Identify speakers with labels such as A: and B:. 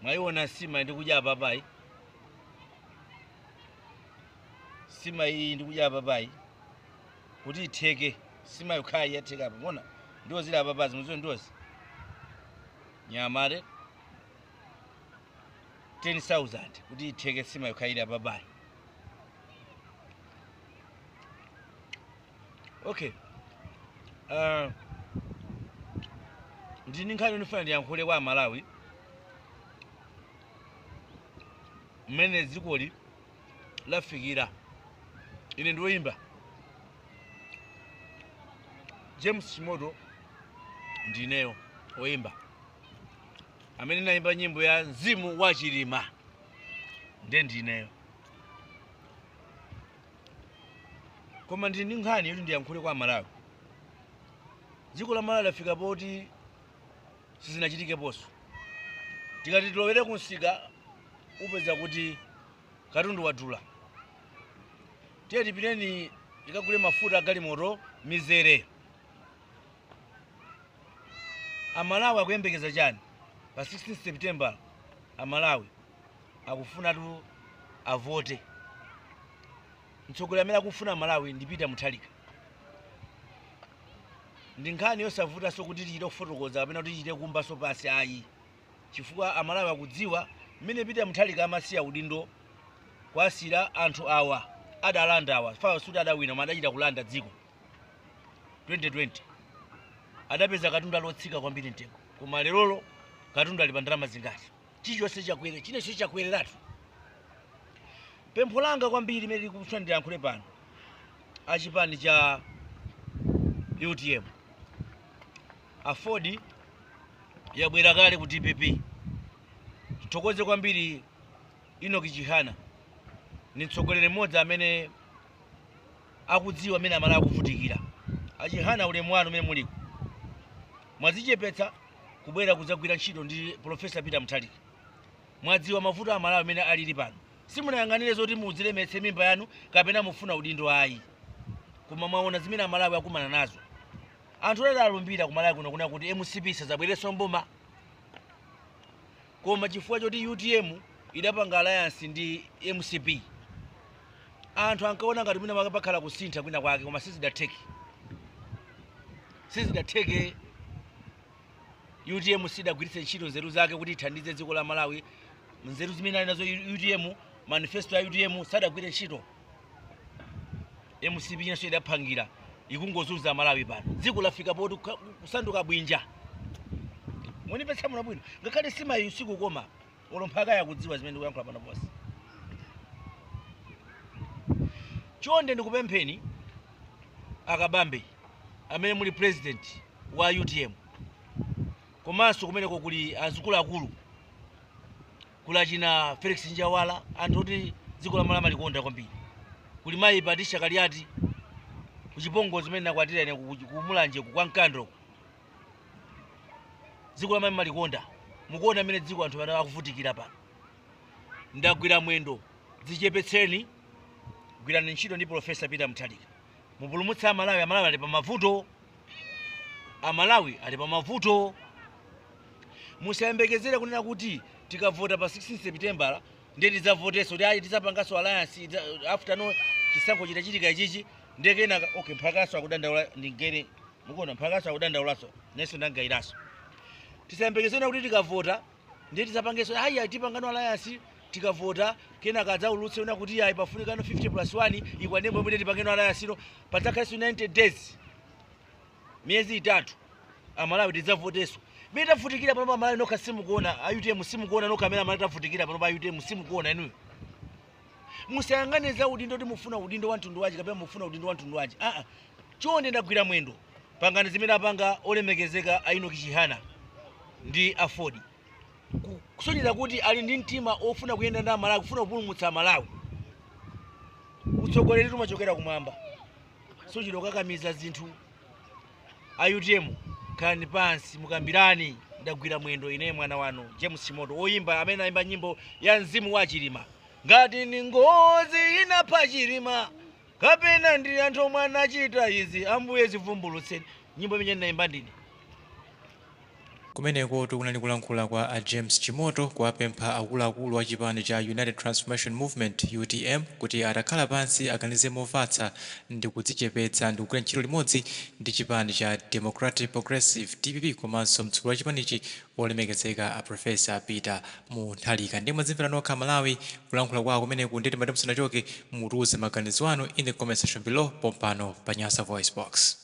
A: Mwayiona sima ndikudya apapayi, sima iyi ndikudya apapayi kuti itheke, sima yokhayi yatheka apa. Mona ndiwo zili apapazi, muziwe ndiwozi nyamare 10,000 kuti itheke sima yokhayi ili apapayi. Okay, ndini nkhani ndifuna ndiyankhule kwa Malawi mmene dzikoli lafikira. Ine ndiwoyimba James Chimoto, ndineyo woyimba amene nayimba nyimbo ya Mzimu wa Chilima, nde ndineyo. Koma ndili ndi nkhani yoti ndiyankhule kwa Malawi. Dziko la Malawi lafika poti sizinachitikeponso. Tikati tilowere kunsika, upeza kuti katundu wadula. Tiye tipiteni tikagule mafuta a galimoto, mizere. Amalawi akuyembekeza chani pa 16 September? Amalawi akufunatu avote. Mtsogoleri amene akufuna Malawi ndi Peter Mutharika. Ndi nkhani yosavutanso kuti tichite kufotokoza kapena kuti tichite kumbanso pansi, ayi, chifukwa Amalawi akudziwa mmene Peter Mutharika amasiya udindo kwasira anthu awa adalanda awa. Fawa suti adawina, koma adachita kulanda dziko. 2020 adapeza katundu ali otsika kwambiri mtengo, koma lerolo katundu ali pa ndalama zingati? Chilichonse chakwere, chinenso chakwereratu. Pempho langa kwambiri limene likufuna ndiyankhule pano, achipani cha UTM, AFORD yabwera kale ku DPP. Tithokoze kwambiri Enoch Chihana, ni mtsogoleri mmodzi amene akudziwa amene Amalawi akuvutikira. Achihana, ulemu wanu umene muliko, mwadzichepetsa kubwera kudzagwira ntchito ndi Professor Peter Mutharika. Mwadziwa mavuto a Malawi amene alili pano. Simunayang'anire zoti mudzilemetse mimba yanu kapena mufuna udindo, ayi, koma mwaona zimene Amalawi akumana nazo. Anthu adalumbira ku Malawi kuno kuna kuti MCP sazabwerenso mboma, koma chifukwa choti UTM idapanga alliance ndi MCP, anthu ankaona ngati mwina mwake pakhala kusintha kwina kwake, koma sizidatheke, sizidatheke. UTM sidagwiritse ntchito nzeru zake kuti ithandize dziko la Malawi. Nzeru zimene ali nazo UTM, manifesto ya UTM sadagwire ntchito. MCP inanso idaphangira, ikungozunza Malawi pano. Dziko lafika poti kusanduka bwinja. Munipetsa muno bwino, ngakhale simayi usiku, koma olo mphaka yakudziwa zimene ndikuyankhula pano ponse. Chonde ndikupempheni akabambe amene muli president wa UTM, komanso kumeneko kuli azikuluakulu, kuli achina Felix Njawala, anthu oti dziko la Malawi amalikonda kwambiri, kuli mayi Patricia Kaliati kuchipongo zimene nakwatira ine ku Mulanje, ku kwankando, dziko la Malawi malikonda. Mukuona amene dziko anthu pano akuvutikira pano. Ndagwira mwendo, dzichepetseni, gwirani ntchito ndi Professor Peter Mutharika, mupulumutse Amalawi. Amalawi ali pamavuto, Amalawi ali pamavuto. Musayembekezere kunena kuti tikavota pa 16 September ndiye tidzavotenso kuti ayi, tidzapanganso alliance after no chisankho chitachitika ichichi, ndiye kenaka. Okay, mphakaso akudandaula, ndingere mukuona mphakaso akudandaulaso, nenso ndangayiraso. Tisayembekezere kuti tikavota ndiye tidzapangenso, ayi, tipangano alliance tikavota, kenaka adzaulutse una kuti ayi, pafunikano 50 plus 1 ikwane momwe tipangeno alliance ino, padzakhalenso 90 days, miyezi 3, Amalawi tidzavotenso. Mene tavutikira pano pa Malawi, nokha simukuona? A UTM simukuona nokha amene Amalawi tavutikira pano pa UTM? Simukuona inuyo? Musayang'ane za udindo kuti mufuna udindo wa mtundu wanji kapena mufuna udindo wa mtundu wanji. Aa, chonde ndagwira mwendo, pangani zimene apanga olemekezeka a Enoch Chihana ndi AFORD, kusonyeza kuti ali ndi mtima ofuna kuyenda ndi Amalawi, kufuna kupulumutsa Amalawi. Utsogoleri umachokera kumwamba, suchita kukakamiza zinthu. A UTM, khalani pansi, mukambirani. Ndagwira mwendo ine mwana wanu James Chimoto, woyimba amene ayimba nyimbo ya Mzimu wa Chilima. Ngati ni ngozi inapha Chilima kapena ndi anthu omwe anachita izi, Ambuye zivumbulutseni. Nyimbo imene ndinayimba ndine.
B: Kumenekotu kunali kulankhula kwa a James Chimoto kuwapempha akuluakulu a chipani cha United Transformation Movement, UTM, kuti atakhala pansi aganize mofatsa ndi kudzichepetsa ndi kugwira ntchito limodzi ndi chipani cha Democratic Progressive, DPP, komanso mtsogoleri wa chipanichi olemekezeka a Professor Peter Mutharika. Ndiye mwadzimvera nokha Malawi kulankhula kwawo kumeneku. Nditi mati musanachoke mutiuze maganizo anu in the comment section below pompano pa Nyasa Voice Box.